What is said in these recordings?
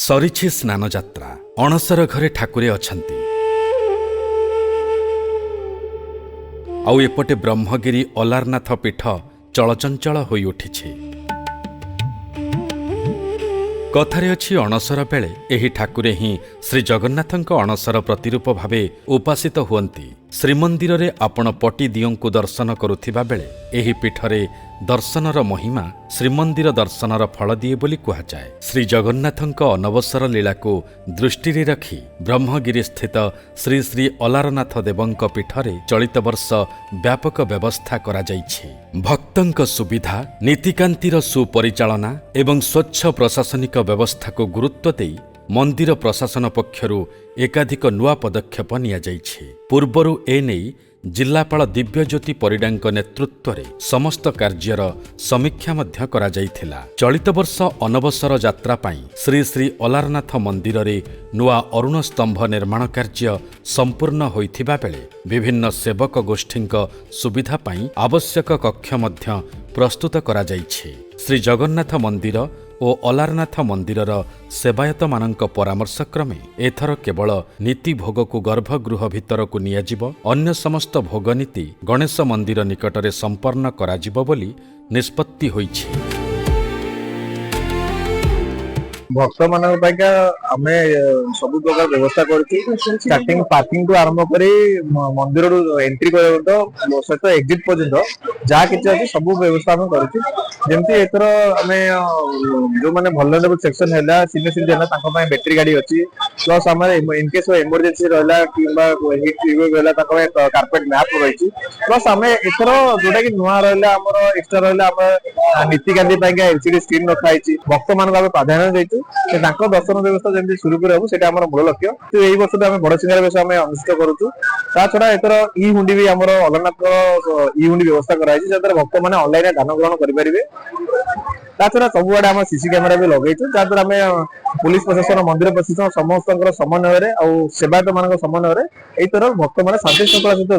ସରିଛି ସ୍ନାନଯାତ୍ରା। ଅଣସର ଘରେ ଠାକୁରେ ଅଛନ୍ତି, ଆଉ ଏପଟେ ବ୍ରହ୍ମଗିରି ଅଲାରନାଥ ପୀଠ ଚଳଚଞ୍ଚଳ ହୋଇଉଠିଛି। କଥାରେ ଅଛି, ଅଣସର ବେଳେ ଏହି ଠାକୁରେ ହିଁ ଶ୍ରୀଜଗନ୍ନାଥଙ୍କ ଅଣସର ପ୍ରତିରୂପ ଭାବେ ଉପାସିତ ହୁଅନ୍ତି। ଶ୍ରୀମନ୍ଦିରରେ ଆପଣ ପଟି ଦିଅଙ୍କୁ ଦର୍ଶନ କରୁଥିବା ବେଳେ ଏହି ପୀଠରେ ଦର୍ଶନର ମହିମା ଶ୍ରୀମନ୍ଦିର ଦର୍ଶନର ଫଳ ଦିଏ ବୋଲି କୁହାଯାଏ। ଶ୍ରୀଜଗନ୍ନାଥଙ୍କ ଅନବସର ଲୀଳାକୁ ଦୃଷ୍ଟିରେ ରଖି ବ୍ରହ୍ମଗିରିସ୍ଥିତ ଶ୍ରୀ ଶ୍ରୀ ଅଲାରନାଥ ଦେବଙ୍କ ପୀଠରେ ଚଳିତ ବର୍ଷ ବ୍ୟାପକ ବ୍ୟବସ୍ଥା କରାଯାଇଛି। ଭକ୍ତଙ୍କ ସୁବିଧା, ନୀତିକାନ୍ତିର ସୁପରିଚାଳନା ଏବଂ ସ୍ୱଚ୍ଛ ପ୍ରଶାସନିକ ବ୍ୟବସ୍ଥାକୁ ଗୁରୁତ୍ୱ ଦେଇ ମନ୍ଦିର ପ୍ରଶାସନ ପକ୍ଷରୁ ଏକାଧିକ ନୂଆ ପଦକ୍ଷେପ ନିଆଯାଇଛି। ପୂର୍ବରୁ ଏନେଇ ଜିଲ୍ଲାପାଳ ଦିବ୍ୟଜ୍ୟୋତି ପରିଡ଼ାଙ୍କ ନେତୃତ୍ୱରେ ସମସ୍ତ କାର୍ଯ୍ୟର ସମୀକ୍ଷା ମଧ୍ୟ କରାଯାଇଥିଲା। ଚଳିତ ବର୍ଷ ଅନବସର ଯାତ୍ରା ପାଇଁ ଶ୍ରୀ ଶ୍ରୀ ଅଲାରନାଥ ମନ୍ଦିରରେ ନୂଆ ଅରୁଣ ସ୍ତମ୍ଭ ନିର୍ମାଣ କାର୍ଯ୍ୟ ସମ୍ପୂର୍ଣ୍ଣ ହୋଇଥିବା ବେଳେ ବିଭିନ୍ନ ସେବକ ଗୋଷ୍ଠୀଙ୍କ ସୁବିଧା ପାଇଁ ଆବଶ୍ୟକ କକ୍ଷ ମଧ୍ୟ ପ୍ରସ୍ତୁତ କରାଯାଇଛି। ଶ୍ରୀ ଜଗନ୍ନାଥ ମନ୍ଦିର ଓ ଅଲାରନାଥ ମନ୍ଦିରର ସେବାୟତମାନଙ୍କ ପରାମର୍ଶ କ୍ରମେ ଏଥର କେବଳ ନୀତି ଭୋଗକୁ ଗର୍ଭଗୃହ ଭିତରକୁ ନିଆଯିବ, ଅନ୍ୟ ସମସ୍ତ ଭୋଗ ନୀତି ଗଣେଶ ମନ୍ଦିର ନିକଟରେ ସମ୍ପନ୍ନ କରାଯିବ ବୋଲି ନିଷ୍ପତ୍ତି ହୋଇଛି। ଭକ୍ତ ମାନଙ୍କ ପାଇଁକା ଆମେ ସବୁ ପ୍ରକାର ବ୍ୟବସ୍ଥା କରିଛୁ। ଷ୍ଟାର୍ଟିଂ ପାର୍କିଂ ଠୁ ଆରମ୍ଭ କରି ମନ୍ଦିରରୁ ଏଣ୍ଟ୍ରି କରିବା ପର୍ଯ୍ୟନ୍ତ ସହିତ ଏକ୍ଜିଟ ପର୍ଯ୍ୟନ୍ତ ଯାହା କିଛି ଅଛି, ସବୁ ବ୍ୟବସ୍ଥା ଆମେ କରିଛୁ। ଯେମିତି ଏଥର ଆମେ ଯୋଉମାନେ ଭଲନେରେବଲ ସେକ୍ସନ ହେଲା, ସିନିୟର ସିଟିଜେନ ହେଲା, ତାଙ୍କ ପାଇଁ ବ୍ୟାଟେରୀ ଗାଡି ଅଛି। ପ୍ଲସ ଆମର ଇନ କେସ୍ ଏମର୍ଜେନ୍ସି ରହିଲା କିମ୍ବା ହିଟ୍ ହେଲା, ତାଙ୍କ ପାଇଁ କାର୍ପେଟ ମ୍ୟାଟ ରହିଛି। ପ୍ଲସ ଆମେ ଏଥର ଯୋଉଟା କି ନୂଆ ରହିଲା, ଆମର ଏକ୍ସଟ୍ରା ରହିଲା, ଆମର ନୀତିକାନ୍ତି ପାଇଁକା ଏଲସିଡି ସ୍କ୍ରିନ୍ ରଖା ହେଇଛି। ଭକ୍ତ ମାନଙ୍କୁ ଆମେ ପ୍ରାଧାନ୍ୟ ଦେଇଛୁ ଯେ ତାଙ୍କ ଦର୍ଶନ ବ୍ୟବସ୍ଥା ଯେମିତି ସୁରୁଖୁରୁରେ ହବ, ସେଇଟା ଆମର ମୂଳ ଲକ୍ଷ୍ୟ। ତ ଏଇ ବର୍ଷ ବି ଆମେ ବଡ ସିଙ୍ଗାର ବେଶ ଆମେ ଅନୁଷ୍ଠିତ କରୁଛୁ। ତା ଛଡା ଏଥର ଇ ହୁଣ୍ଡି ବି, ଆମର ଅଲାରନାଥଙ୍କର ଇ ହୁଣ୍ଡି ବ୍ୟବସ୍ଥା କରାଯାଇଛି, ଯାଦ୍ୱାରା ଭକ୍ତମାନେ ଅନଲାଇନରେ ଦାନ ଗ୍ରହଣ କରିପାରିବେ। ତା ଛଡା ସବୁଆଡେ ଆମେ ସିସି କ୍ୟାମେରା ବି ଲଗେଇଛୁ, ଯାହାଦ୍ୱାରା ଆମେ ପୋଲିସ ପ୍ରଶାସନ, ମନ୍ଦିର ପ୍ରଶାସନ ସମସ୍ତଙ୍କର ସମନ୍ୱୟରେ ଆଉ ସେବାୟତ ମାନଙ୍କ ସମନ୍ୱୟରେ ଏଇଥର ଭକ୍ତମାନେ ଶାନ୍ତି ଶୃଙ୍ଖଳା ସହିତ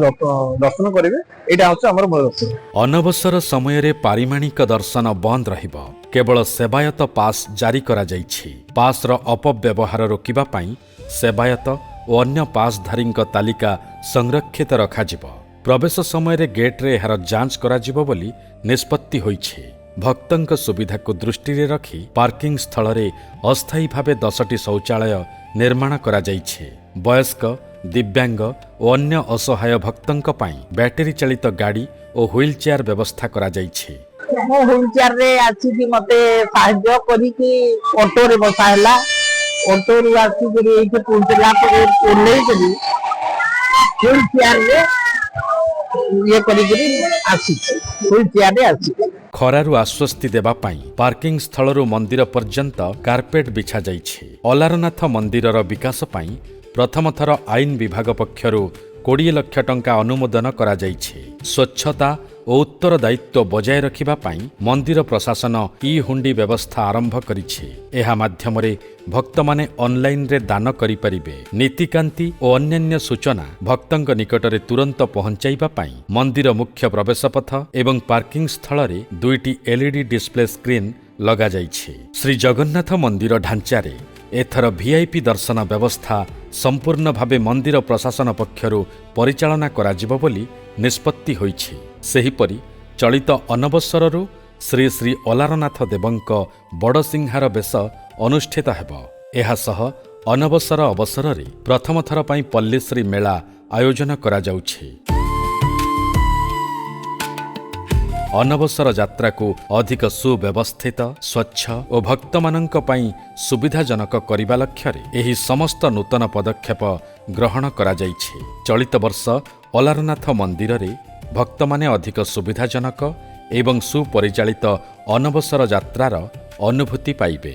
ଦର୍ଶନ କରିବେ। ଏଇଟା ହଉଛି ଆମର ମୂଳ ଲକ୍ଷ୍ୟ। ଅନବସର ସମୟରେ ପାରିମାଣିକ ଦର୍ଶନ ବନ୍ଦ ରହିବ। କେବଳ ସେବାୟତ ପାସ୍ ଜାରି କରାଯାଇଛି। ପାସ୍ର ଅପବ୍ୟବହାର ରୋକିବା ପାଇଁ ସେବାୟତ ଓ ଅନ୍ୟ ପାସ୍ଧାରୀଙ୍କ ତାଲିକା ସଂରକ୍ଷିତ ରଖାଯିବ। ପ୍ରବେଶ ସମୟରେ ଗେଟ୍ରେ ଏହାର ଯାଞ୍ଚ କରାଯିବ ବୋଲି ନିଷ୍ପତ୍ତି ହୋଇଛି। ଭକ୍ତଙ୍କ ସୁବିଧାକୁ ଦୃଷ୍ଟିରେ ରଖି ପାର୍କିଂ ସ୍ଥଳରେ ଅସ୍ଥାୟୀ ଭାବେ 10ଟି ଶୌଚାଳୟ ନିର୍ମାଣ କରାଯାଇଛି। ବୟସ୍କ, ଦିବ୍ୟାଙ୍ଗ ଓ ଅନ୍ୟ ଅସହାୟ ଭକ୍ତଙ୍କ ପାଇଁ ବ୍ୟାଟେରୀ ଚାଳିତ ଗାଡ଼ି ଓ ହ୍ୱିଲ୍ ଚେୟାର ବ୍ୟବସ୍ଥା କରାଯାଇଛି। ମୁଁ ହ୍ୱିଲ ଚେୟାରରେ ଆସିକି ମତେ ସାହାଯ୍ୟ କରିକି ଅଟୋରେ ବସା ହେଲା। ଅଟୋରୁ ଆସିକରି ଏଇଠି ପହଞ୍ଚିଲା ପରେ ଓହ୍ଲେଇକରି ହ୍ୱିଲ ଚେୟାରରେ ଇଏ କରିକିରି ଆସିଛି, ହ୍ୱିଲ ଚେୟାରରେ ଆସିଛି। ଖରାରୁ ଆଶ୍ୱସ୍ତି ଦେବା ପାଇଁ ପାର୍କିଂ ସ୍ଥଳରୁ ମନ୍ଦିର ପର୍ଯ୍ୟନ୍ତ କାର୍ପେଟ ବିଛାଯାଇଛି। ଅଲାରନାଥ ମନ୍ଦିରର ବିକାଶ ପାଇଁ ପ୍ରଥମ ଥର ଆଇନ ବିଭାଗ ପକ୍ଷରୁ 20 ଲକ୍ଷ ଟଙ୍କା ଅନୁମୋଦନ କରାଯାଇଛି। ସ୍ୱଚ୍ଛତା ଓ ଉତ୍ତରଦାୟିତ୍ୱ ବଜାୟ ରଖିବା ପାଇଁ ମନ୍ଦିର ପ୍ରଶାସନ ଇ ହୁଣ୍ଡି ବ୍ୟବସ୍ଥା ଆରମ୍ଭ କରିଛି। ଏହା ମାଧ୍ୟମରେ ଭକ୍ତମାନେ ଅନଲାଇନରେ ଦାନ କରିପାରିବେ। ନୀତିକାନ୍ତି ଓ ଅନ୍ୟାନ୍ୟ ସୂଚନା ଭକ୍ତଙ୍କ ନିକଟରେ ତୁରନ୍ତ ପହଞ୍ଚାଇବା ପାଇଁ ମନ୍ଦିର ମୁଖ୍ୟ ପ୍ରବେଶ ପଥ ଏବଂ ପାର୍କିଂ ସ୍ଥଳରେ ଦୁଇଟି ଏଲ୍ଇଡି ଡିସପ୍ଲେ ସ୍କ୍ରିନ୍ ଲଗାଯାଇଛି। ଶ୍ରୀ ଜଗନ୍ନାଥ ମନ୍ଦିର ଢାଞ୍ଚାରେ ଏଥର ଭିଆଇପି ଦର୍ଶନ ବ୍ୟବସ୍ଥା ସମ୍ପୂର୍ଣ୍ଣ ଭାବେ ମନ୍ଦିର ପ୍ରଶାସନ ପକ୍ଷରୁ ପରିଚାଳନା କରାଯିବ ବୋଲି ନିଷ୍ପତ୍ତି ହୋଇଛି। ସେହିପରି ଚଳିତ ଅନବସରରୁ ଶ୍ରୀ ଶ୍ରୀ ଅଲାରନାଥ ଦେବଙ୍କ ବଡ଼ସିଂହାର ବେଶ ଅନୁଷ୍ଠିତ ହେବ। ଏହାସହ ଅନବସର ଅବସରରେ ପ୍ରଥମ ଥର ପାଇଁ ପଲ୍ଲୀଶ୍ରୀ ମେଳା ଆୟୋଜନ କରାଯାଉଛି। ଅନବସର ଯାତ୍ରାକୁ ଅଧିକ ସୁବ୍ୟବସ୍ଥିତ, ସ୍ୱଚ୍ଛ ଓ ଭକ୍ତମାନଙ୍କ ପାଇଁ ସୁବିଧାଜନକ କରିବା ଲକ୍ଷ୍ୟରେ ଏହି ସମସ୍ତ ନୂତନ ପଦକ୍ଷେପ ଗ୍ରହଣ କରାଯାଇଛି। ଚଳିତ ବର୍ଷ ଅଲାରନାଥ ମନ୍ଦିରରେ ଭକ୍ତମାନେ ଅଧିକ ସୁବିଧାଜନକ ଏବଂ ସୁପରିଚାଳିତ ଅନବସର ଯାତ୍ରାର ଅନୁଭୂତି ପାଇବେ।